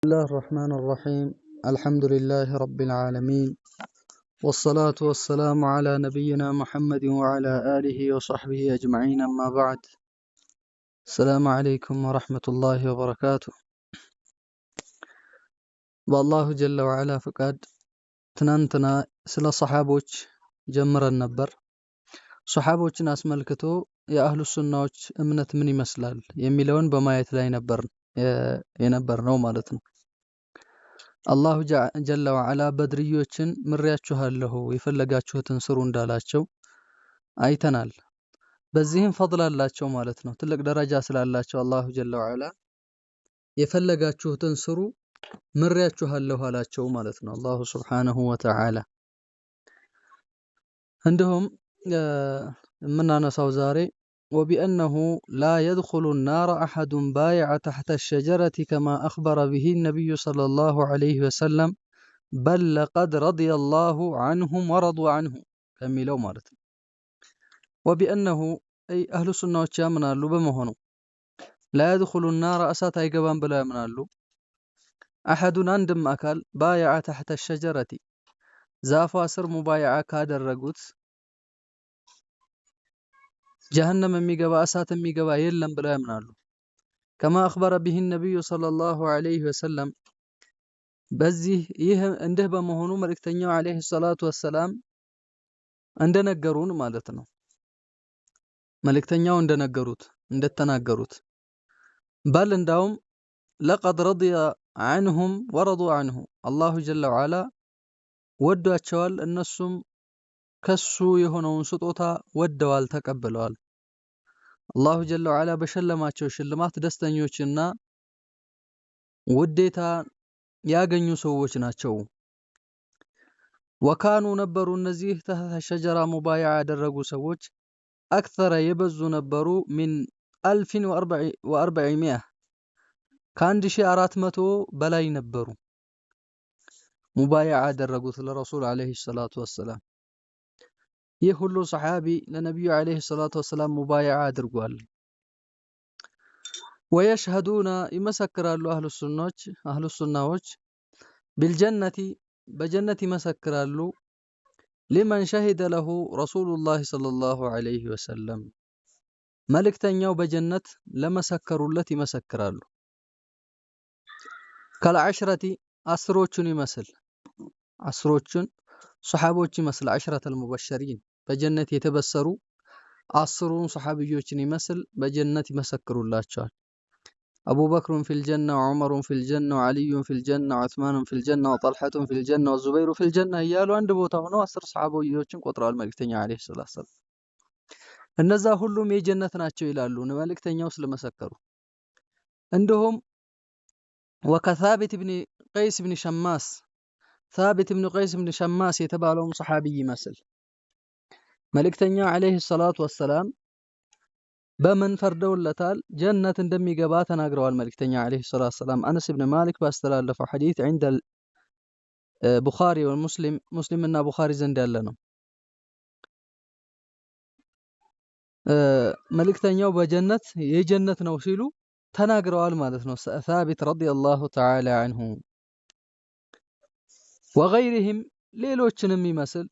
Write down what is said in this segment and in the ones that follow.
الله الرحمن الرحيم، الحمد لله رب العالمين، والصلاة والسلام على نبينا محمد وعلى آله وصحبه أجمعين، أما بعد، السلام عليكم ورحمة الله وبركاته። በአላሁ ጀለ ወዐላ ፍቃድ ትናንትና ስለ ሰሓቦች ጀምረን ነበር። ሰሓቦችን አስመልክቶ የአህሉ ሱናዎች እምነት ምን ይመስላል የሚለውን በማየት ላይ ነበር የነበር ነው ማለት ነው። አላሁ ጀለ ወዐላ በድርዮችን ምሬያችኋለሁ፣ የፈለጋችሁትን ስሩ እንዳላቸው አይተናል። በዚህም ፈድል አላቸው ማለት ነው። ትልቅ ደረጃ ስላላቸው አላሁ ጀለ ወዐላ የፈለጋችሁትን ስሩ፣ ምሬያችኋለሁ አላቸው ማለት ነው። አላሁ ሱብሓነሁ ወተዓላ እንዲሁም የምናነሳው ዛሬ وبأنه لا يدخل النار أحد بايع تحت الشجرة كما أخبر به النبي صلى الله عليه وسلم، بل لقد رضي الله عنهم ورضوا عنه ከሚለው ማለት ነው። وبأنه أي አህሉ ሱናዎች ያምናሉ በመሆኑ لا يدخل النار እሳት አይገባም ብለው ያምናሉ። أحد አንድም አካል بايع تحت الشجرة ዛፏ ስር ሙባይዓ ካደረጉት ጀሀነም የሚገባ፣ እሳት የሚገባ የለም ብለው ያምናሉ። كما أخبر به النبي صلى الله عليه وسلم፣ በዚህ ይህ እንዲህ በመሆኑ መልእክተኛው ዓለይሂ ሰላቱ ወሰላም እንደነገሩን ማለት ነው። መልእክተኛው እንደነገሩት፣ እንደተናገሩት بل እንዳውም لقد رضي عنهم ورضوا عنه፣ አላሁ ጀለ ወዐላ ወዷቸዋል፣ እነሱም ከሱ የሆነውን ስጦታ ወደዋል፣ ተቀብለዋል። አላሁ ጀለ ወዐላ በሸለማቸው ሽልማት ደስተኞችና ውዴታ ያገኙ ሰዎች ናቸው። وكانوا ነበሩ እነዚህ تحت الشجرة ሙባይዓ ያደረጉ ሰዎች أكثر የበዙ ነበሩ من 1400 ከ1400 በላይ ነበሩ ሙባይዓ ያደረጉት ለረሱል ዓለይሂ ሰላቱ ወሰላም። ይህ ሁሉ ሰሓቢ ለነቢዩ ዓለይሂ ሰላቱ ወሰላም ሙባይዓ አድርጓል። ويشهدون ይመሰክራሉ አህሉ ሱናዎች بالجنة በጀነት ይመሰክራሉ لمن شهد له رسول الله صلى الله عليه وسلم መልእክተኛው በጀነት ለመሰከሩለት ይመሰክራሉ። كالعشرة 10ዎቹን ይመስል፣ 10ዎቹን ሰሓቦች ይመስል፣ العشرة المبشرين በጀነት የተበሰሩ 10ሩን ሰሓቢዮችን ይመስል በጀነት ይመሰክሩላቸዋል። أبو بكر في الجنة وعمر في الجنة وعلي في الجنة وعثمان في الجنة وطلحة في الجنة والزبير في الجنة እያሉ አንድ ቦታ ሆነው 10 ሰሓቢዮችን ቆጥረዋል መልእክተኛው ዓለይሂ ሰላቱ ወሰላም። እነዛ ሁሉም የጀነት ናቸው ይላሉ መልእክተኛው ስለመሰከሩ። እንዲሁም وكثابت بن قيس بن شماس፣ ሳቢት ብን ቀይስ ብን ሸማስ የተባለውም ሰሓቢይ ይመስል መልእክተኛው ዓለይሂ ሰላቱ ወሰላም በምን ፈርደውለታል? ጀነት እንደሚገባ ተናግረዋል። መልእክተኛው ዓለይሂ ሰላቱ ወሰላም አነስ ብን ማሊክ ባስተላለፈው ሐዲት عند البخاري ومسلم ሙስሊምና ቡኻሪ ዘንድ ያለ ነው። መልእክተኛው በጀነት የጀነት ነው ሲሉ ተናግረዋል ማለት ነው። ሳቢት ረዲየላሁ ተዓላ ዐንሁ ወገይሪሂም ሌሎችንም ይመስል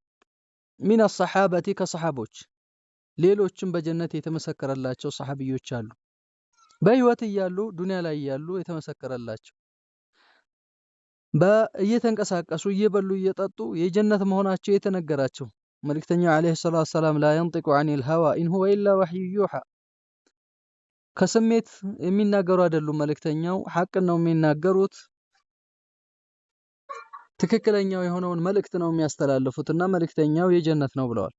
ሚነ ሰሓበቲ ከሰሓቦች ሌሎችም በጀነት የተመሰከረላቸው ሰሓቢዮች አሉ። በህይወት እያሉ፣ ዱንያ ላይ እያሉ የተመሰከረላቸው፣ እየተንቀሳቀሱ፣ እየበሉ፣ እየጠጡ የጀነት መሆናቸው የተነገራቸው። መልእክተኛው ዓለይሂ ሰላቱ ወሰላም لا ينطق عن الهوى إن هو إلا وحي يوحى ከስሜት የሚናገሩ አይደሉም። መልእክተኛው ሐቅን ነው የሚናገሩት። ትክክለኛው የሆነውን መልእክት ነው የሚያስተላልፉት እና መልእክተኛው የጀነት ነው ብለዋል።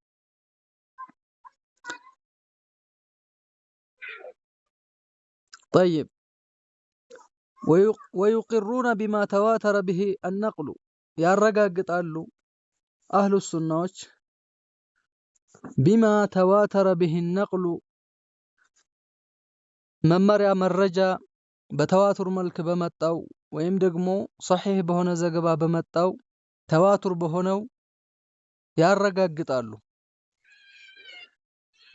طيب، ويقرون بما تواتر به النقل ያረጋግጣሉ አህሉ ሱናዎች بما تواتر به النقل መመሪያ መረጃ በተዋቱር መልክ በመጣው ወይም ደግሞ ሰሒህ በሆነ ዘገባ በመጣው ተዋቱር በሆነው ያረጋግጣሉ።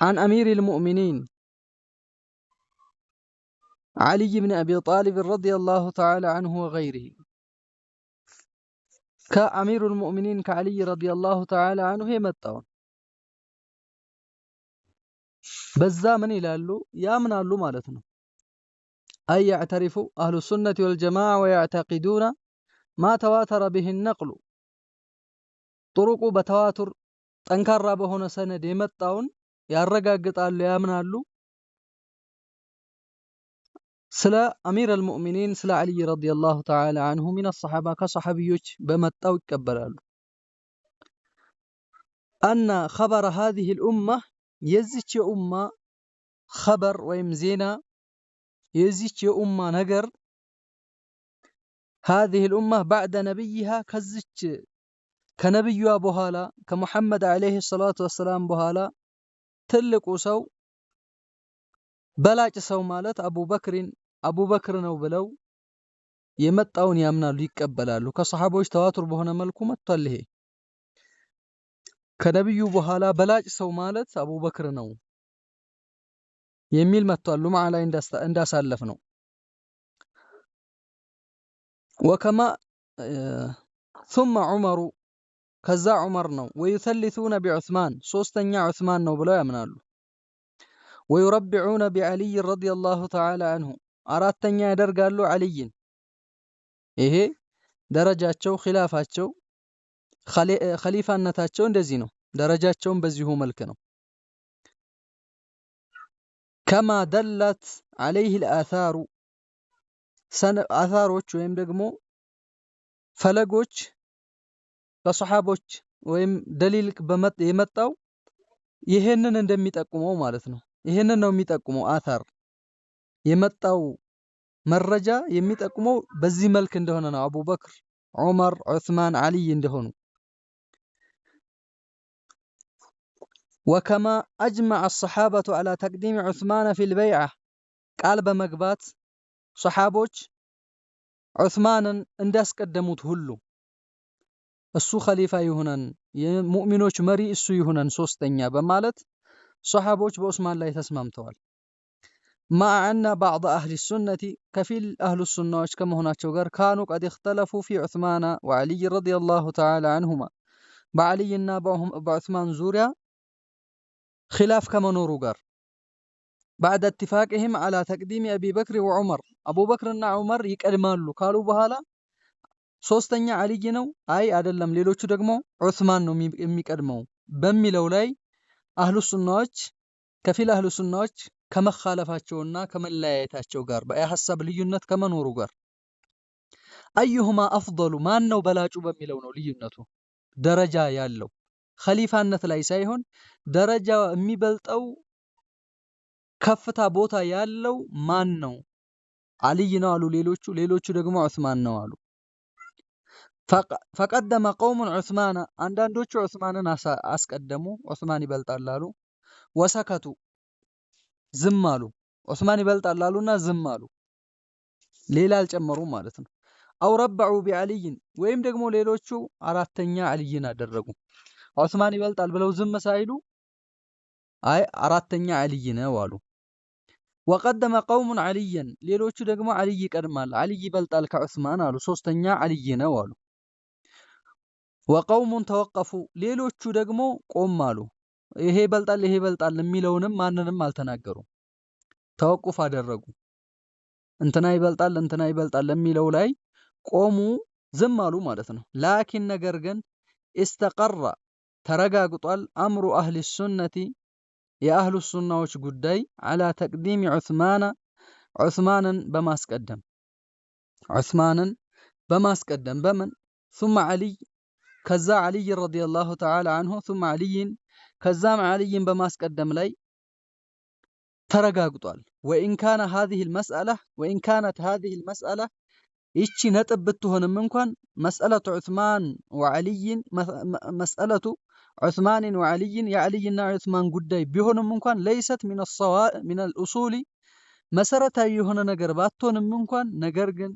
عن أمير المؤمنين ዓሊይ ብን አቢ ጣሊብ رضي الله تعالى عنه وغيره ከአሚሩል ሙእሚኒን ከዓሊይ رضي الله تعالى عنه የመጣውን በዛ ምን ይላሉ? ያምናሉ ማለት ነው። أي يعترف أهل السنة والجماعة ويعتقدون ما تواتر به النقل طرق በ تواتر ጠንካራ በሆነ ሰነድ የመጣውን ያረጋግጣሉ፣ ያምናሉ። ስለ أمير المؤمنين ስለ ዓሊይ رضي الله تعالى عنه من الصحابة ከሰሐቢዮች በመጣው ይቀበላሉ። أن خبر هذه الأمة የዚች የኡማ خبر ወይም ዜና የዚች የኡማ ነገር هذه الأمة بعد نبيها ከዚች ከነብዩዋ በኋላ ከሙሐመድ عليه الصلاة والسلام በኋላ ትልቁ ሰው በላጭ ሰው ማለት أبو بكر አቡበክር ነው ብለው የመጣውን ያምናሉ፣ ይቀበላሉ። ከሰሐቦች تواتر በሆነ መልኩ መጥቷል። ይሄ ከነብዩ በኋላ በላጭ ሰው ማለት አቡበክር ነው የሚል መጥቷል። ሉምዓ ላይ እንዳሳለፍ ነው። وكما ثم عمر ከዛ ዑመር ነው። ويثلثون بعثمان ሶስተኛ ዑስማን ነው ብለው ያምናሉ። ويربعون بعلي رضي الله تعالى عنه አራተኛ ያደርጋሉ ዓሊይን። ይሄ ደረጃቸው ኺላፋቸው ኸሊፋነታቸው እንደዚህ ነው። ደረጃቸውን በዚሁ መልክ ነው። كما دلت عليه الآثار አታሮች ወይም ደግሞ ፈለጎች በሰሓቦች ወይም ደሊል የመጣው ይሄንን እንደሚጠቁመው ማለት ነው። ይሄንን ነው የሚጠቁመው آثار የመጣው መረጃ የሚጠቁመው በዚህ መልክ እንደሆነ ነው። አቡበክር፣ ዑመር፣ ዑስማን፣ ዓሊይ እንደሆኑ وكما أجمع الصحابة على تقديم عثمان في البيعة ቃል በመግባት ሰሓቦች ዑስማንን እንዳስቀደሙት ሁሉ እሱ ኸሊፋ ይሁነን፣ የሙእሚኖች መሪ እሱ ይሁነን ሶስተኛ በማለት ሰሓቦች በዑስማን ላይ ተስማምተዋል። مع أن بعض أهل السنة ከፊል አህሉ ሱናዎች ከመሆናቸው ጋር كانوا قد اختلفوا في عثمان وعلي رضي الله تعالى عنهما በዓሊይና በዑስማን ዙሪያ ኺላፍ ከመኖሩ ጋር بعد اتفاقهم على تقديم أبي بكر وعمر አቡበክርና ዑመር ይቀድማሉ ካሉ በኋላ ሶስተኛ ዓሊይ ነው፣ አይ አይደለም፣ ሌሎቹ ደግሞ ዑስማን ነው የሚቀድመው በሚለው ላይ አህሉ ሱናዎች ከፊል አህሉ ሱናዎች ከመኻለፋቸውና ከመለያየታቸው ጋር በሀሳብ ልዩነት ከመኖሩ ጋር أيهما أفضل ማን ነው በላጩ በሚለው ነው ልዩነቱ ደረጃ ያለው ኸሊፋነት ላይ ሳይሆን ደረጃ የሚበልጠው ከፍታ ቦታ ያለው ማን ነው? ዓሊይ ነው አሉ ሌሎቹ፣ ሌሎቹ ደግሞ ዑስማን ነው አሉ። فقدم قوم عثمان አንዳንዶቹ ዑስማንን አስቀደሙ፣ ዑስማን ይበልጣል አሉ። وسكتوا ዝም አሉ። ዑስማን ይበልጣል አሉና ዝም አሉ። ሌላ አልጨመሩም ማለት ነው። أو ربعوا بعلي ወይም ደግሞ ሌሎቹ አራተኛ ዓሊይን አደረጉ። ዑስማን ይበልጣል ብለው ዝም ሳይሉ አይ አራተኛ ዓሊይ ነው አሉ። وقدم قوم عليا ሌሎቹ ደግሞ ዓሊይ ይቀድማል፣ ዓሊይ ይበልጣል ከዑስማን አሉ። ሶስተኛ ዓሊይ ነው አሉ። وقوم توقفوا ሌሎቹ ደግሞ ቆም አሉ። ይሄ ይበልጣል ይሄ ይበልጣል የሚለውንም ማንንም አልተናገሩም። توقف አደረጉ። እንትና ይበልጣል እንትና ይበልጣል የሚለው ላይ ቆሙ፣ ዝም አሉ ማለት ነው። لكن ነገር ግን استقر ተረጋግጧል أمر أهل السنة የአህሉ ሱናዎች ጉዳይ على تقديم عثمان ዑስማንን በማስቀደም ዑስማንን በማስቀደም በምን ثم علي ከዛ ዓሊይ رضي الله تعالى عنه ثم علي ከዛም ዓሊይን በማስቀደም ላይ ተረጋግጧል። وإن كان هذه المسألة وإن كانت هذه المسألة ይቺ ነጥብ ብትሆንም እንኳን مسألة عثمان وعلي مسألة عثمان وعلي የዓሊይና ዑስማን ጉዳይ ቢሆንም እንኳን ليست من الأصول መሰረታዊ የሆነ ነገር ባትሆንም እንኳን ነገር ግን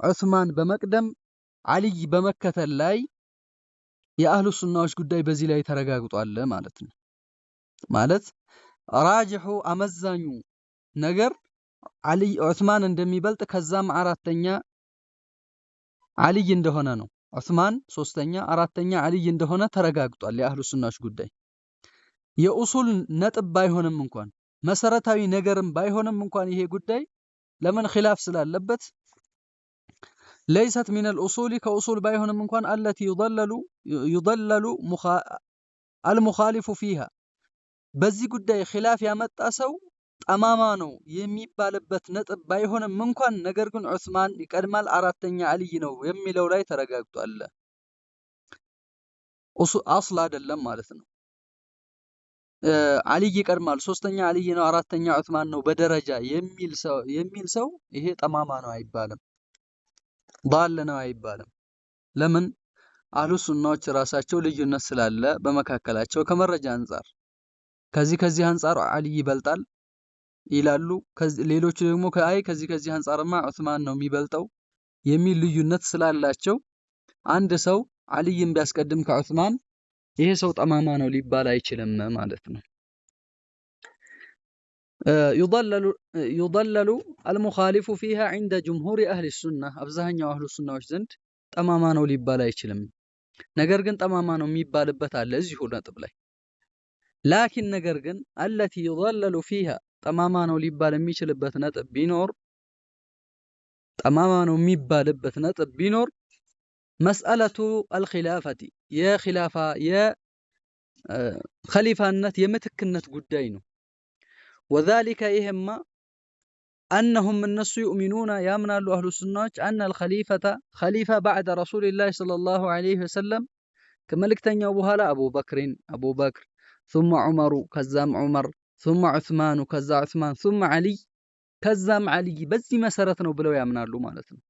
ዑስማን በመቅደም ዓሊይ በመከተል ላይ የአህሉ ሱናዎች ጉዳይ በዚህ ላይ ተረጋግጧል ማለት ነው። ማለት ራጅሑ አመዛኙ ነገር አልይ ዑስማን እንደሚበልጥ ከዛም አራተኛ አልይ እንደሆነ ነው። ዑስማን ሶስተኛ፣ አራተኛ አልይ እንደሆነ ተረጋግጧል። የአህሉ ሱናዎች ጉዳይ የኡሱል ነጥብ ባይሆንም እንኳን፣ መሰረታዊ ነገርም ባይሆንም እንኳን፣ ይሄ ጉዳይ ለምን ኺላፍ ስላለበት፣ ليست من الأصول ከኡሱል ባይሆንም እንኳን፣ التي يضلل المخالف فيها በዚህ ጉዳይ ኺላፍ ያመጣ ሰው ጠማማ ነው የሚባልበት ነጥብ ባይሆንም እንኳን፣ ነገር ግን ዑስማን ይቀድማል፣ አራተኛ አልይ ነው የሚለው ላይ ተረጋግጧል። አስል አይደለም ማለት ነው። አልይ ይቀድማል፣ ሶስተኛ አልይ ነው፣ አራተኛ ዑስማን ነው በደረጃ የሚል ሰው ይሄ ጠማማ ነው አይባልም፣ ዳል ነው አይባልም። ለምን? አህሉ ሱናዎች ራሳቸው ልዩነት ስላለ በመካከላቸው ከመረጃ አንጻር ከዚህ ከዚህ አንጻር አልይ ይበልጣል ይላሉ። ሌሎቹ ደግሞ አይ ከዚህ ከዚህ አንጻርማ ዑስማን ነው የሚበልጠው የሚል ልዩነት ስላላቸው አንድ ሰው አልይን ቢያስቀድም ከዑስማን ይሄ ሰው ጠማማ ነው ሊባል አይችልም ማለት ነው። يضلل المخالف فيها عند جمهور أهل السنة አብዛኛው አህሉ ሱናዎች ዘንድ ጠማማ ነው ሊባል አይችልም። ነገር ግን ጠማማ ነው የሚባልበት አለ እዚሁ ነጥብ ላይ። لكن ነገር ግን التي يضلل فيها ጠማማ ነው ሊባል የሚችልበት ነጥብ ቢኖር፣ ጠማማ ነው የሚባልበት ነጥብ ቢኖር مسألة الخلافة የኺላፋ የኸሊፋነት የምትክነት ጉዳይ ነው። وذلك ይሄማ أنهم እነሱ يؤمنون ያምናሉ አህሉ ሱናዎች أن الخليفة ኸሊፋ بعد رسول الله صلى الله عليه وسلم ከመልእክተኛው በኋላ أبو بكر አቡበክር፣ ثم عمر ከዛም ዑመር፣ ثم عثمان ከዛ ዑስማን፣ ثم علي ከዛም ዓልይ፣ በዚህ መሰረት ነው ብለው ያምናሉ ማለት ነው።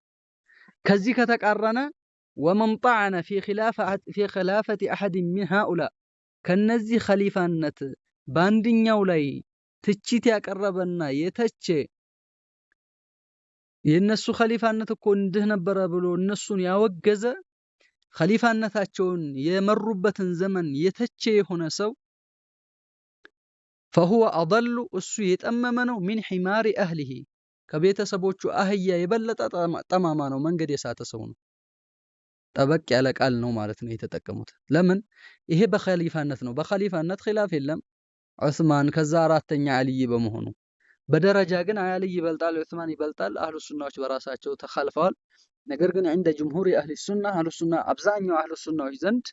ከዚህ ከተቃረነ ومن طعن في خلافة أحد من هؤلاء ከነዚህ ኸሊፋነት በአንድኛው ላይ ትችት ያቀረበና የተቸ፣ የእነሱ ኸሊፋነት እኮ እንድህ ነበረ ብሎ እነሱን ያወገዘ፣ ኸሊፋነታቸውን የመሩበትን ዘመን የተቸ የሆነ ሰው فهو أضل እሱ የጠመመ ነው፣ من حمار أهله ከቤተሰቦቹ አህያ የበለጠ ጠማማ ነው፣ መንገድ የሳተ ሰው ነው። ጠበቅ ያለ ቃል ነው ማለት ነው የተጠቀሙት። ለምን? ይሄ በኸሊፋነት ነው። በኸሊፋነት ኺላፍ የለም። ዑስማን ከዛ አራተኛ አልይ በመሆኑ፣ በደረጃ ግን አልይ ይበልጣል፣ ዑስማን ይበልጣል። አህሉ ሱናዎች በራሳቸው ተኻልፈዋል። ነገር ግን عند جمهور أهل السنة አህሉ ሱና አብዛኛው አህሉ ሱናዎች ዘንድ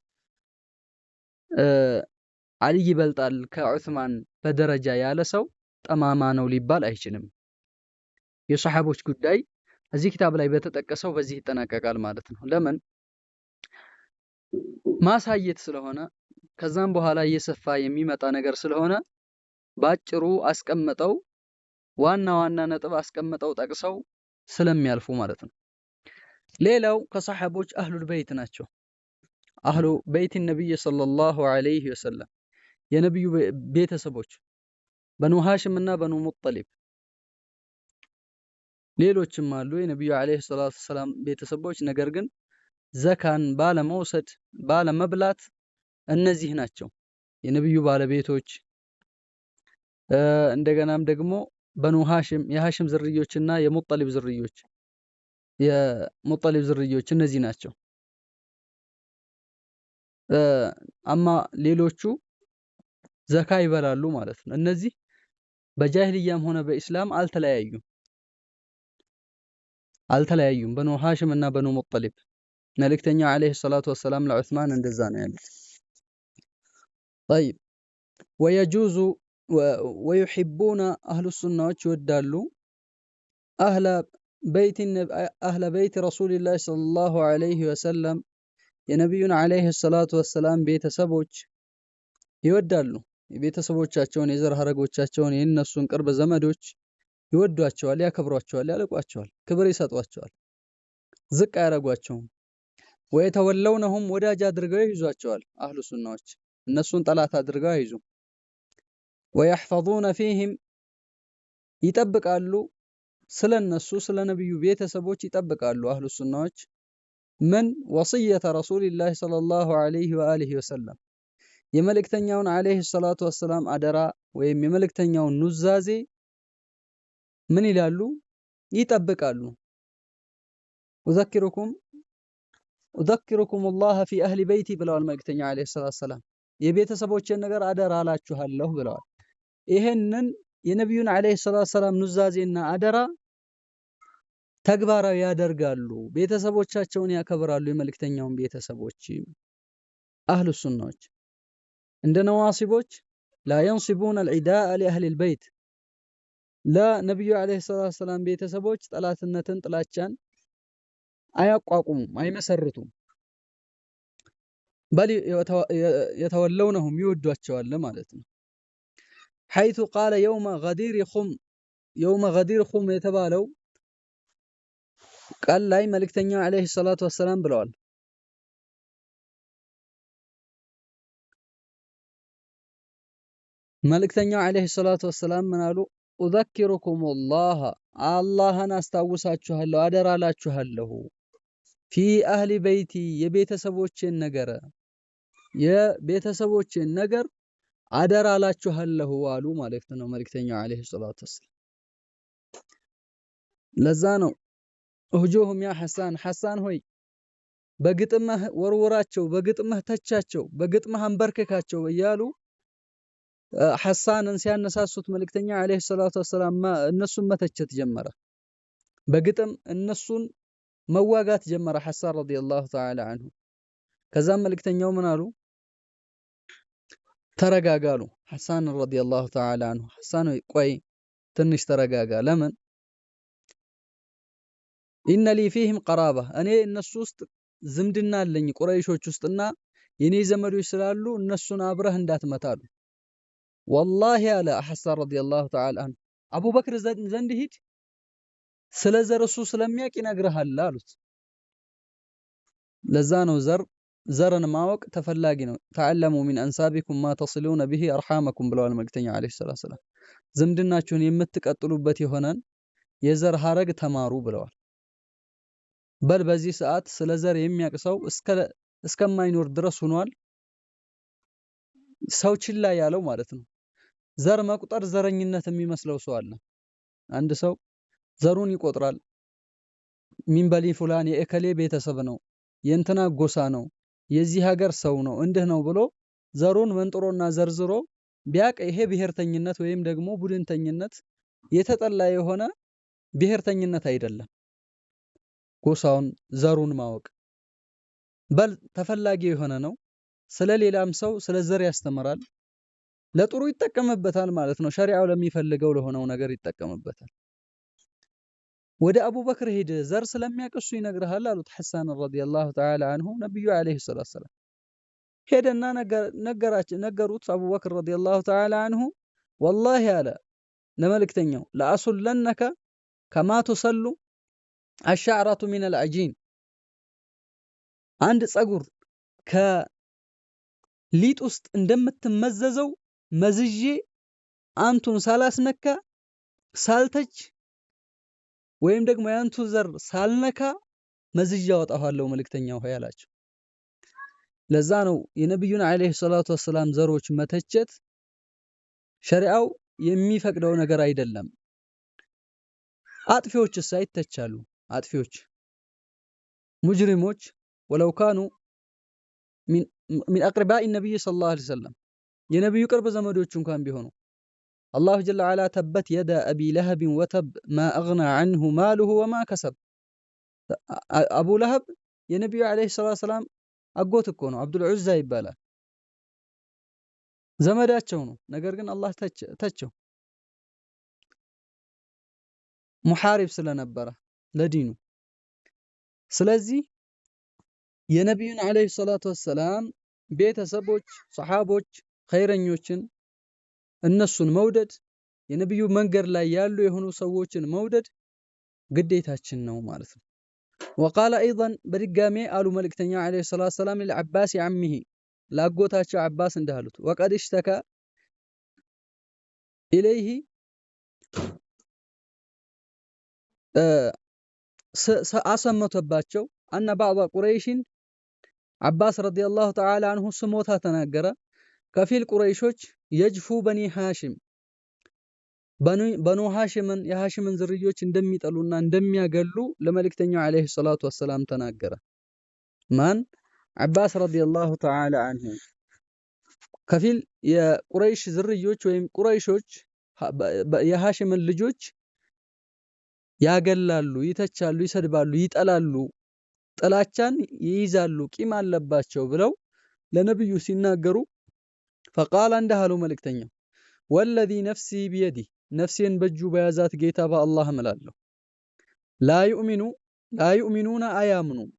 አልይ ይበልጣል ከዑስማን በደረጃ ያለ ሰው ጠማማ ነው ሊባል አይችልም። የሰሐቦች ጉዳይ እዚህ ኪታብ ላይ በተጠቀሰው በዚህ ይጠናቀቃል ማለት ነው። ለምን? ማሳየት ስለሆነ፣ ከዛም በኋላ እየሰፋ የሚመጣ ነገር ስለሆነ ባጭሩ አስቀምጠው፣ ዋና ዋና ነጥብ አስቀምጠው ጠቅሰው ስለሚያልፉ ማለት ነው። ሌላው ከሰሐቦች አህሉል በይት ናቸው። أهل بيت النبي صلى الله عليه وسلم የነብዩ ቤተሰቦች በኑ ሃሽም እና በኑ ሙጠሊብ፣ ሌሎችም አሉ የነብዩ عليه الصلاة والسلام ቤተሰቦች። ነገር ግን ዘካን ባለመውሰድ ባለመብላት እነዚህ ናቸው የነብዩ ባለቤቶች። እንደገናም ደግሞ በኑ ሃሽም የሃሽም ዝርዮችና የሙጠሊብ ዝርዮች እነዚህ ናቸው። አማ ሌሎቹ ዘካ ይበላሉ ማለት ነው። እነዚህ በጃሂልያም ሆነ በኢስላም አልተለያዩም። በኑ ሃሽም እና በኑ ሙጠሊብ መልእክተኛው عليه الصلاة والسلام ለዑስማን እንደዛ ነው ያሉት። طيب، ويجوز ويحبون አህሉ ሱናዎች ይወዳሉ أهل بيت رسول الله صلى الله عليه وسلم የነቢዩን عليه الصلاة والسلام ቤተሰቦች ይወዳሉ። የቤተሰቦቻቸውን፣ የዘር ሀረጎቻቸውን፣ የእነሱን ቅርብ ዘመዶች ይወዷቸዋል፣ ያከብሯቸዋል፣ ያልቋቸዋል፣ ክብር ይሰጧቸዋል፣ ዝቅ አያረጓቸውም። ويتولونهم ወዳጅ አድርገው ይይዟቸዋል። አህሉ ሱናዎች እነሱን ጠላት አድርገው አይዙም። ويحفظون فيهم ይጠብቃሉ፣ ስለ እነሱ ስለ ነብዩ ቤተሰቦች ይጠብቃሉ። አህሉ ሱናዎች ምን وصية رسول الله صلى الله عليه وآله وسلم የመልእክተኛውን عليه الصلاة والسلام አደራ ወይም የመልእክተኛውን ኑዛዜ። ምን ይላሉ? ይጠብቃሉ። أذكركم الله في أهل بيتي ብለዋል መልእክተኛው عليه الصلاة والسلام። የቤተሰቦቼን ነገር አደራ አላችኋለሁ ብለዋል። ይሄንን የነቢዩን عليه الصلاة والسلام ኑዛዜና አደራ ተግባራዊ ያደርጋሉ። ቤተሰቦቻቸውን ያከብራሉ። የመልእክተኛውን ቤተሰቦች አህሉ ሱናዎች እንደ ነዋሲቦች لا ينصبون العداء لأهل البيت ለነቢዩ عليه الصلاة والسلام ቤተሰቦች ጠላትነትን ጥላቻን አያቋቁሙም፣ አይመሰርቱም። بل يتولونهم ይወዷቸዋል ማለት ነው። حيث قال يوم غدير خم يوم غدير خم የተባለው ቃል ላይ መልእክተኛው عليه الصلاة والسلام ብለዋል። መልእክተኛው عليه الصلاة والسلام ምን አሉ? أذكركم الله አላህን አስታውሳችኋለሁ፣ አደራ እላችኋለሁ። في أهل بيتي የቤተሰቦቼን ነገር የቤተሰቦቼን ነገር አደራ እላችኋለሁ አሉ ማለት ነው መልእክተኛው عليه الصلاة والسلام። ለዛ ነው اهجوهم يا حسان፣ ሐሳን ሆይ በግጥምህ ወርውራቸው፣ በግጥምህ ተቻቸው፣ በግጥምህ አንበርክካቸው እያሉ ሐሳንን ሲያነሳሱት መልእክተኛ عليه الصلاة والسلام እነሱን መተቸት ጀመረ። በግጥም እነሱን መዋጋት ጀመረ ሐሳን رضي الله تعالى عنه። ከዛም መልእክተኛው ምን አሉ? ተረጋጋሉ። ሐሳን رضي الله تعالى عنه ሐሳን ሆይ ቆይ ትንሽ ተረጋጋ። ለምን? إن لي فيهم قرابة እኔ እነሱ ውስጥ ዝምድና አለኝ ቁረይሾች ውስጥና የኔ ዘመዶች ስላሉ እነሱን አብረህ እንዳትመታሉ። والله አለ ሐሳን رضي الله تعالى عنه አቡበክር ዘንድ ሂድ፣ ስለ ዘር እሱ ስለሚያውቅ ይነግርሃል አሉት። ለዛ ነው ዘርን ማወቅ ተፈላጊ ነው። تعلموا من أنسابكم ما تصلون به أرحامكم ብለዋል መልእክተኛው عليه الصلاة والسلام። ዝምድናችሁን የምትቀጥሉበት የሆነን የዘር ሀረግ ተማሩ ብለዋል። በል በዚህ ሰዓት ስለ ዘር የሚያውቅ ሰው እስከማይኖር ድረስ ሆኗል። ሰው ችላ ያለው ማለት ነው። ዘር መቁጠር ዘረኝነት የሚመስለው ሰው አለ። አንድ ሰው ዘሩን ይቆጥራል። من بني فلان የእከሌ ቤተሰብ ነው፣ የእንትና ጎሳ ነው፣ የዚህ ሀገር ሰው ነው፣ እንድህ ነው ብሎ ዘሩን መንጥሮና ዘርዝሮ ቢያቅ ይሄ ብሔርተኝነት ወይም ደግሞ ቡድንተኝነት የተጠላ የሆነ ብሔርተኝነት አይደለም። ጎሳውን ዘሩን ማወቅ በል ተፈላጊ የሆነ ነው። ስለ ሌላም ሰው ስለ ዘር ያስተምራል። ለጥሩ ይጠቀምበታል ማለት ነው። ሸሪዓው ለሚፈልገው ለሆነው ነገር ይጠቀምበታል። ወደ አቡበክር ሂድ ዘር ስለሚያውቅ እሱ ይነግርሃል አሉት ሐሳን رضي الله تعالى عنه ነብዩ عليه الصلاة والسلام። ሄደና ነገሩት። አቡበክር رضي الله تعالى عنه والله አለ ለመልእክተኛው لأسلنك كما تسل الشعرة من العجين አንድ ጸጉር ከሊጥ ውስጥ እንደምትመዘዘው መዝዤ አንቱን ሳላስነካ ሳልተች ወይም ደግሞ የአንቱ ዘር ሳልነካ መዝዤ አወጣኋለሁ መልእክተኛው ሆይ አላቸው። ለዛ ነው የነቢዩን عليه الصلاة والسلام ዘሮች መተቸት ሸሪዓው የሚፈቅደው ነገር አይደለም። አጥፊዎችስ ይተቻሉ። አጥፊዎች ሙጅሪሞች ولو كانوا من أقرباء النبي صلى الله عليه وسلم የነቢዩ ቅርብ ዘመዶች እንኳን ቢሆኑ الله جل وعلا تبت يدا أبي لهب وتب ما أغنى عنه ماله وما كسب። አቡ ለሀብ የነቢዩ عليه الصلاة والسلام አጎት እኮ ነው። አብዱል ዑዛ ይባላል። ዘመዳቸው ነው። ነገር ግን አላህ ተቸው ሙሐሪብ ስለነበረ ለዲኑ። ስለዚህ የነቢዩን ዓለይሂ ሰላቱ ወሰላም ቤተሰቦች፣ ሰሓቦች፣ ኸይረኞችን እነሱን መውደድ የነቢዩ መንገድ ላይ ያሉ የሆኑ ሰዎችን መውደድ ግዴታችን ነው ማለት ነው። ወቃለ አይደን በድጋሜ አሉ መልእክተኛው ዓለይሂ ሰላቱ ወሰላም ለዓባስ ዓሚሂ ላጎታቸው ዓባስ እንዳሉት ወቀድ እሽተካ ኢለይሂ አሰመተባቸው አነ ባዕض ቁረይሽን ዓባስ ረዲየላሁ ተዓላ አንሁ ስሞታ ተናገረ። ከፊል ቁረይሾች የጅፉ በኒ ሃሽም በኑ ሃሽምን የሃሽምን ዝርዮች እንደሚጠሉና እንደሚያገሉ ለመልእክተኛው ዓለይሂ ሰላቱ ወሰላም ተናገረ። ማን? ዓባስ ረዲየላሁ ተዓላ አንሁ። ከፊል የቁረይሽ ዝርዮች ወይም ቁረይሾች የሃሽምን ልጆች ያገላሉ፣ ይተቻሉ፣ ይሰድባሉ፣ ይጠላሉ፣ ጥላቻን ይይዛሉ፣ ቂም አለባቸው ብለው ለነብዩ ሲናገሩ فقال እንዲህ አሉ መልእክተኛው፣ والذي نفسي بيده ነፍሴን በእጁ በያዛት ጌታ በአላህ እምላለሁ፣ لا يؤمنون አያምኑም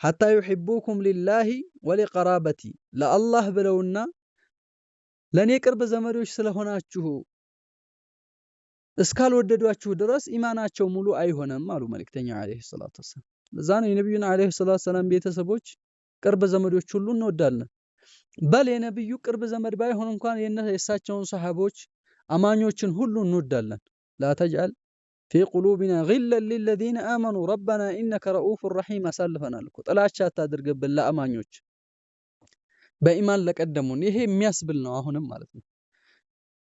حتى يحبوكم لله ولقرابتي ለአላህ ብለውና ለእኔ ቅርብ ዘመዶች ስለሆናችሁ እስካልወደዷችሁ ድረስ ኢማናቸው ሙሉ አይሆንም አሉ መልእክተኛው ዓለይሂ ሰላቱ ወሰላም። ለዛ ነው የነቢዩን ዓለይሂ ሰላቱ ወሰላም ቤተሰቦች ቅርብ ዘመዶች ሁሉ እንወዳለን። በል የነቢዩ ቅርብ ዘመድ ባይሆን እንኳን የእሳቸውን ሰሃቦች አማኞችን ሁሉ እንወዳለን። لا تجعل في قلوبنا غلا للذين آمنوا ربنا إنك رءوف رحيم አሳልፈናል እኮ። ጥላቻ አታድርግብን ለአማኞች በኢማን ለቀደሙን። ይሄ የሚያስብል ነው አሁንም ማለት ነው።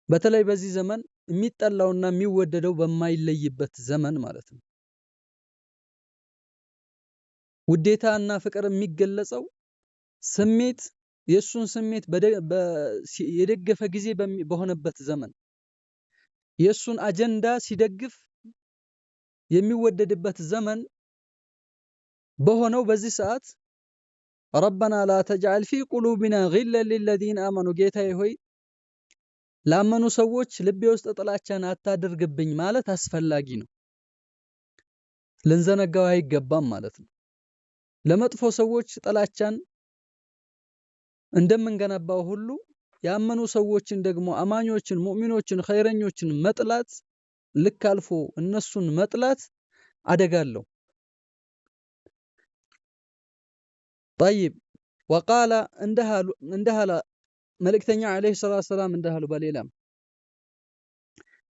በተለይ በዚህ ዘመን የሚጠላውና የሚወደደው በማይለይበት ዘመን ማለት ነው። ውዴታና ፍቅር የሚገለጸው ስሜት የእሱን ስሜት የደገፈ ጊዜ በሆነበት ዘመን፣ የእሱን አጀንዳ ሲደግፍ የሚወደድበት ዘመን በሆነው በዚህ ሰዓት ربنا لا تجعل في قلوبنا غلا للذين آمنوا ጌታዬ ሆይ ላመኑ ሰዎች ልቤ ውስጥ ጥላቻን አታድርግብኝ ማለት አስፈላጊ ነው። ልንዘነጋው አይገባም ማለት ነው። ለመጥፎ ሰዎች ጥላቻን እንደምንገነባው ሁሉ ያመኑ ሰዎችን ደግሞ አማኞችን፣ ሙእሚኖችን፣ ኸይረኞችን መጥላት ልክ አልፎ እነሱን መጥላት አደጋ አለው። طيب وقال እንዲህ አለ መልእክተኛ ዓለይሂ ሰላቱ ወሰላም እንዲህ አሉ በሌላም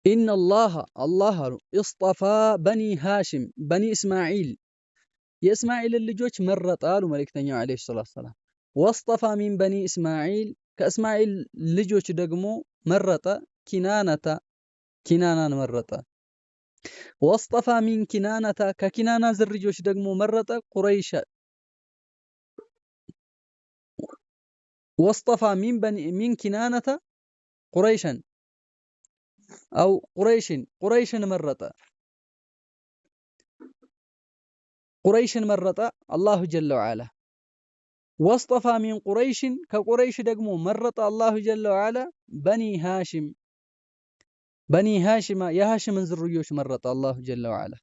إن الله አላህ አሉ اصطفى بني هاشم بني إسماعيل የእስማዒልን ልጆች መረጠ አሉ መልእክተኛው ዓለይሂ ሰላቱ ወሰላም። واصطفى من بني إسماعيل ከእስማዒል ልጆች ደግሞ መረጠ كنانة ኪናናን መረጠ። واصطفى من كنانة ከኪናና ዝርዮች ደግሞ መረጠ ቁረይሽ واصطفى من كنانة قريشا أو قريش ቁረይሽን መረጠ ቁረይሽን መረጠ الله جل وعلا። واصطفى من قريش ከቁረይሽ ደግሞ መረጠ الله جل وعلا بني هاشم بني هاشم የሃሽምን ዝርዮች መረጠ الله جل وعلا።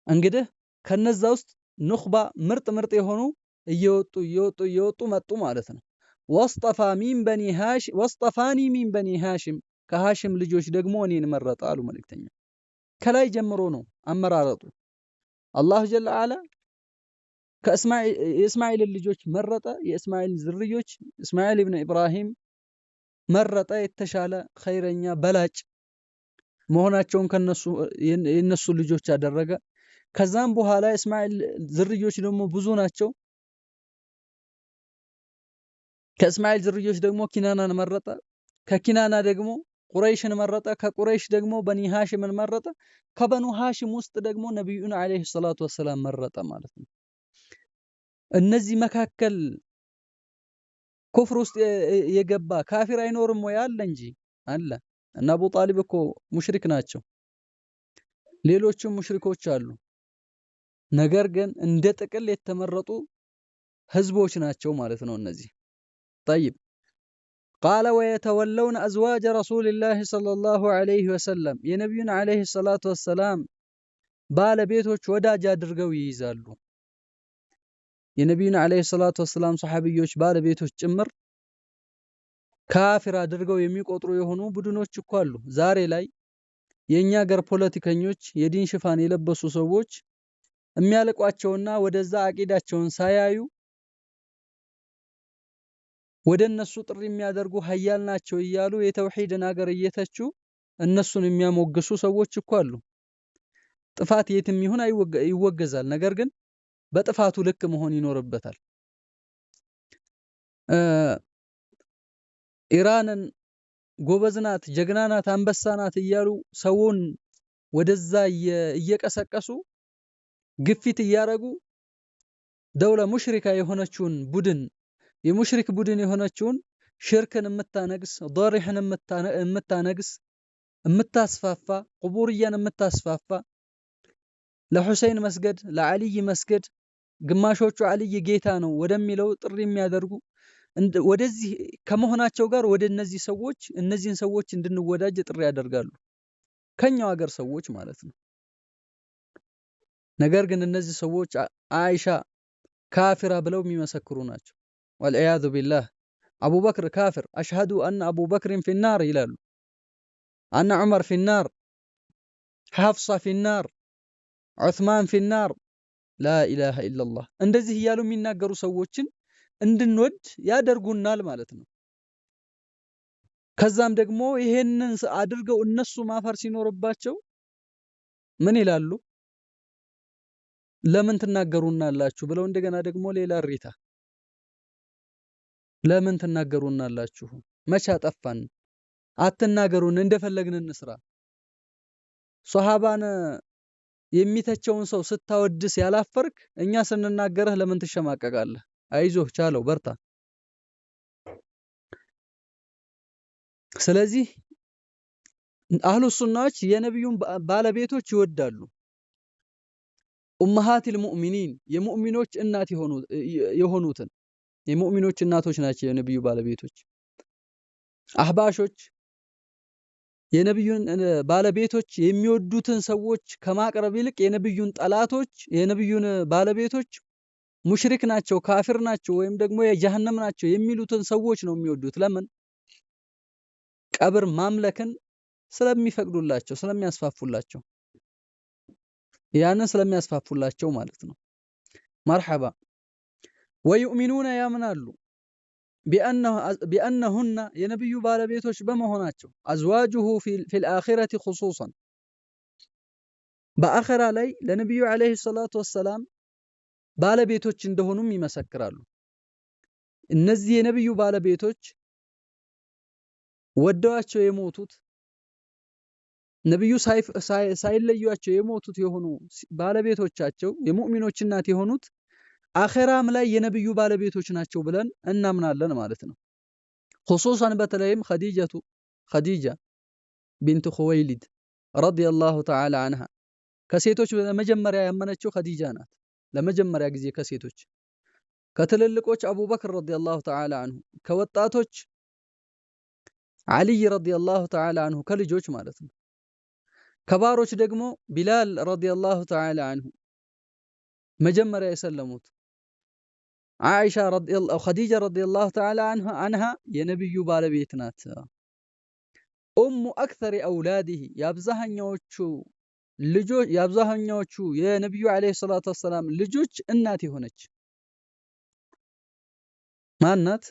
እንግዲህ ከነዛ ውስጥ نخبة ምርጥ ምርጥ የሆኑ እየወጡ እየወጡ እየወጡ መጡ ማለት ነው። واصطفاني من بني هاشم ከሃሽም ልጆች ደግሞ እኔን መረጠ አሉ መልእክተኛ። ከላይ ጀምሮ ነው አመራረጡ። الله جل وعلا የእስማኤልን ልጆች መረጠ። የእስማኤል ዝርዮች እስማኤል ኢብን ኢብራሂም መረጠ። የተሻለ ኸይረኛ በላጭ መሆናቸውን ከነሱ የነሱ ልጆች አደረገ። ከዛም በኋላ እስማኤል ዝርዮች ደግሞ ብዙ ናቸው። ከእስማኤል ዝርዮች ደግሞ ኪናናን መረጠ። ከኪናና ደግሞ ቁረይሽን መረጠ። ከቁረይሽ ደግሞ በኒ ሃሽምን መረጠ። ከበኑ ሃሽም ውስጥ ደግሞ ነቢዩን ዓለይሂ ሰላቱ ወሰላም መረጠ ማለት ነው። እነዚህ መካከል ኩፍር ውስጥ የገባ ካፊር አይኖርም ወይ? አለ እንጂ አለ። እና አቡ ጣሊብ እኮ ሙሽሪክ ናቸው። ሌሎችም ሙሽሪኮች አሉ። ነገር ግን እንደ ጥቅል የተመረጡ ህዝቦች ናቸው ማለት ነው እነዚህ። طيب قال ويتولون أزواج رسول الله صلى الله عليه وسلم የነቢዩን ዓለይሂ ሰላቱ ወሰላም ባለቤቶች ወዳጅ አድርገው ይይዛሉ። የነቢዩን ዓለይሂ ሰላቱ ወሰላም ሰሐቢዮች ባለቤቶች ጭምር ካፊር አድርገው የሚቆጥሩ የሆኑ ቡድኖች እኮ አሉ። ዛሬ ላይ የኛ ሀገር ፖለቲከኞች የዲን ሽፋን የለበሱ ሰዎች የሚያልቋቸውና ወደዛ አቂዳቸውን ሳያዩ ወደ እነሱ ጥሪ የሚያደርጉ ሀያል ናቸው እያሉ የተውሂድን ሀገር እየተቹ እነሱን የሚያሞግሱ ሰዎች እኮ አሉ። ጥፋት የትም ይሁን ይወገዛል። ነገር ግን በጥፋቱ ልክ መሆን ይኖርበታል። ኢራንን ጎበዝ ናት፣ ጀግና ናት፣ አንበሳ ናት እያሉ ሰውን ወደዛ እየቀሰቀሱ ግፊት እያረጉ دولة مشركة የሆነችውን ቡድን፣ የሙሽሪክ ቡድን የሆነችውን፣ ሽርክን የምታነግስ፣ ዶሪሕን የምታነግስ፣ የምታስፋፋ፣ ቁቡርያን የምታስፋፋ፣ ለሁሴን መስገድ፣ ለዓሊይ መስገድ፣ ግማሾቹ ዓሊይ ጌታ ነው ወደሚለው ጥሪ የሚያደርጉ ወደዚህ ከመሆናቸው ጋር ወደ እነዚህ ሰዎች እነዚህን ሰዎች እንድንወዳጅ ጥሪ ያደርጋሉ። ከኛው ሀገር ሰዎች ማለት ነው። ነገር ግን እነዚህ ሰዎች አይሻ ካፊራ ብለው የሚመሰክሩ ናቸው። والعياذ بالله። አቡበክር ካፊር፣ أشهد أن أبو بكر في النار ይላሉ። أن عمر في النار፣ ሐፍሳ في النار፣ ዑስማን في النار፣ لا إله إلا الله። እንደዚህ እያሉ የሚናገሩ ሰዎችን እንድንወድ ያደርጉናል ማለት ነው። ከዛም ደግሞ ይሄንን አድርገው እነሱ ማፈር ሲኖርባቸው ምን ይላሉ? ለምን ትናገሩናላችሁ ብለው እንደገና ደግሞ ሌላ እሪታ። ለምን ትናገሩናላችሁ? መቼ አጠፋን? አትናገሩን፣ እንደፈለግን እንስራ። ሶሃባን የሚተቸውን ሰው ስታወድስ ያላፈርክ እኛ ስንናገርህ ለምን ትሸማቀቃለህ? አይዞህ፣ ቻለው፣ በርታ። ስለዚህ አህሉ ሱናዎች የነቢዩን ባለቤቶች ይወዳሉ። أمهات المؤمنين የሙእሚኖች እናት የሆኑትን፣ የሙእሚኖች እናቶች ናቸው የነቢዩ ባለቤቶች። አህባሾች የነቢዩን ባለቤቶች የሚወዱትን ሰዎች ከማቅረብ ይልቅ የነቢዩን ጠላቶች፣ የነቢዩን ባለቤቶች ሙሽሪክ ናቸው፣ ካፊር ናቸው ወይም ደግሞ የጀሃነም ናቸው የሚሉትን ሰዎች ነው የሚወዱት። ለምን? ቀብር ማምለክን ስለሚፈቅዱላቸው፣ ስለሚያስፋፉላቸው፣ ያንን ስለሚያስፋፉላቸው ማለት ነው። مرحبا። ويؤمنون ያምናሉ بأنهن የነቢዩ ባለቤቶች በመሆናቸው أزواجه في الآخرة خصوصا በአኺራ ላይ ለነቢዩ عليه الصلاة والسلام ባለቤቶች እንደሆኑም ይመሰክራሉ። እነዚህ የነቢዩ ባለቤቶች ወደዋቸው የሞቱት፣ ነቢዩ ሳይለዩአቸው የሞቱት የሆኑ ባለቤቶቻቸው፣ የሙእሚኖች እናት የሆኑት አኼራም ላይ የነብዩ ባለቤቶች ናቸው ብለን እናምናለን ማለት ነው። خصوصا በተለይም خديجة ኸዲጃ ቢንት ኹወይሊድ رضي الله تعالى عنها። ከሴቶች ለመጀመሪያ ያመነችው ኸዲጃ ናት። ለመጀመሪያ ጊዜ ከሴቶች። ከትልልቆች አቡበክር رضي الله تعالى عنه፣ ከወጣቶች ዓሊይ رضي الله تعالى عنه፣ ከልጆች ማለት ነው። ከባሮች ደግሞ ቢላል رضي الله تعالى عنه መጀመሪያ የሰለሙት። ዓኢሻ ኸዲጃ رضي الله تعالى عنها የነብዩ ባለቤት ናት። أم أكثر أولاده የአብዛኛዎቹ ልጆች፣ የአብዛኛዎቹ የነብዩ عليه الصلاة والسلام ልጆች እናት የሆነች ማን ናት?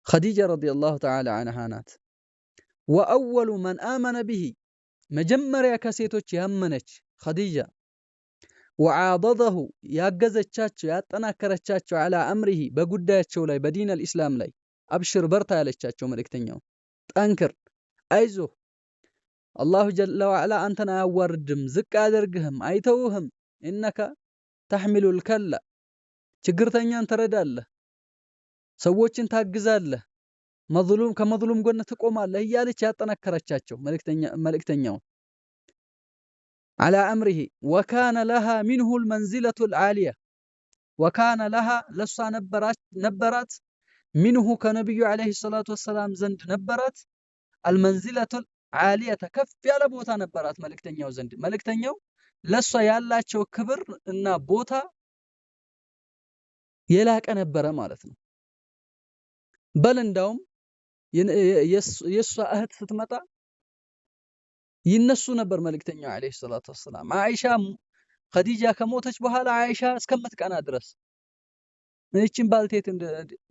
ኸዲጃ رضي الله تعالى عنها ናት። وأول من آمن به መጀመሪያ ከሴቶች ያመነች ኸዲጃ፣ وعاضده ያገዘቻቸው፣ ያጠናከረቻቸው፣ على أمره በጉዳያቸው ላይ፣ በ دين الإسلام ላይ፣ አብሽር በርታ ያለቻቸው መልእክተኛው፣ ጠንክር፣ አይዞህ፣ الله جل وعلا አንተን አያዋርድም፣ ዝቅ አያደርግህም፣ አይተውህም። إنك تحمل الكل ችግርተኛን ትረዳለህ፣ ሰዎችን ታግዛለህ፣ መዝሉም ከመዝሉም ጎን ትቆማለህ እያለች ያጠናከረቻቸው መልእክተኛውን على أمره። وكان لها منه المنزلة العالية وكان لها ለሷ ነበራት፣ منه ከነቢዩ عليه الصلاة والسلام ዘንድ ነበራት፣ المنزلة العالية ከፍ ያለ ቦታ ነበራት መልእክተኛው ዘንድ። መልእክተኛው ለሷ ያላቸው ክብር እና ቦታ የላቀ ነበረ ማለት ነው። በል እንዳውም የእሷ እህት ስትመጣ ይነሱ ነበር መልእክተኛው عليه الصلاة والسلام። አይሻ ኸዲጃ ከሞተች በኋላ አይሻ እስከምትቀና ድረስ ይህችን ባልቴት፣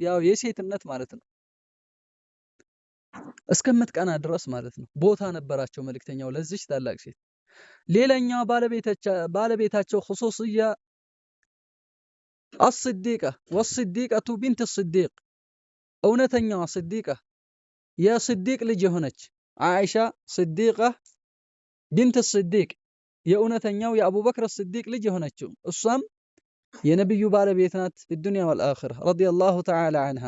ያው የሴትነት ማለት ነው፣ እስከምትቀና ድረስ ማለት ነው። ቦታ ነበራቸው መልእክተኛው ለዚች ታላቅ ሴት። ሌላኛዋ ባለቤታቸው خصوصية الصديقة والصديقة بنت الصديق እውነተኛዋ ስዲቃ የስዲቅ ልጅ የሆነች ዓኢሻ ስዲቃ ቢንት ስዲቅ የእውነተኛው የአቡበክር ስዲቅ ልጅ የሆነችው እሷም የነብዩ ባለቤት ናት። ፊዱንያ ወልአኺራ ረዲየላሁ ተዓላ ዐንሃ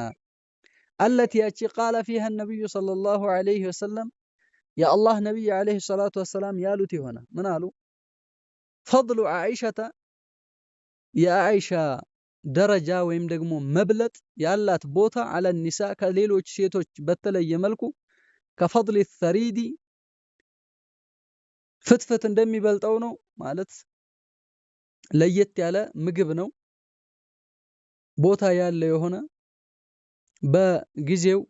አለቲ ያቺ ቃለ ፊሃ ነብዩ ሰለላሁ ዐለይሂ ወሰለም የአላህ ነቢይ ዐለይሂ ሰላቱ ወሰላም ያሉት የሆነ ምን አሉ? ፈድሉ ዓኢሸተ የዓኢሻ ደረጃ ወይም ደግሞ መብለጥ ያላት ቦታ ዐለ ኒሳ ከሌሎች ሴቶች በተለየ መልኩ ከፈድል ሰሪዲ ፍትፍት እንደሚበልጠው ነው። ማለት ለየት ያለ ምግብ ነው፣ ቦታ ያለ የሆነ በጊዜው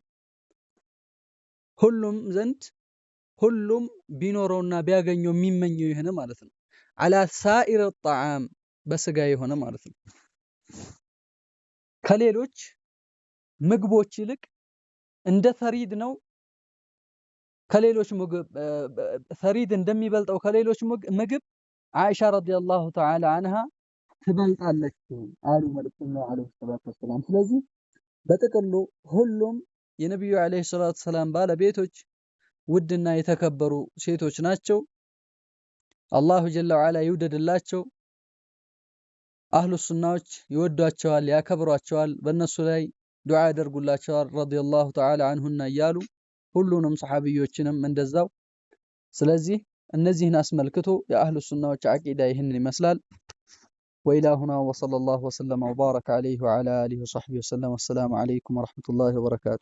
ሁሉም ዘንድ ሁሉም ቢኖረውና ቢያገኘው የሚመኘው የሆነ ማለት ነው። ዐላ ሳኢር ጣዓም በስጋ የሆነ ማለት ነው። ከሌሎች ምግቦች ይልቅ እንደ ሰሪድ ነው። ከሌሎች ምግብ ሰሪድ እንደሚበልጠው ከሌሎች ምግብ ዓኢሻ ረዲየላሁ ተዓላ አንሃ ትበልጣለች አሉ መልእክተኛው ዐለይሂ ሰላቱ ወሰላም። ስለዚህ በጥቅሉ ሁሉም የነቢዩ ዐለይሂ ሰላቱ ወሰላም ባለቤቶች ውድና የተከበሩ ሴቶች ናቸው። አላሁ ጀለ ወዐላ ይውደድላቸው። አህሉ ሱናዎች ይወዷቸዋል፣ ያከብሯቸዋል፣ በእነሱ ላይ ዱዓ ያደርጉላቸዋል ረዲየላሁ ተዓላ አንሁና እያሉ ሁሉንም ሰሐቢዮችንም እንደዛው። ስለዚህ እነዚህን አስመልክቶ የአህሉ ሱናዎች ዓቂዳ ይህንን ይመስላል። ወኢላ ሁና ወሰለላሁ ወሰለመ ወባረከ ዐለይሂ ወዐላ አሊሂ ወሰሕቢሂ ወሰለም። ወሰላሙ ዐለይኩም ወረሕመቱላሂ ወበረካቱ።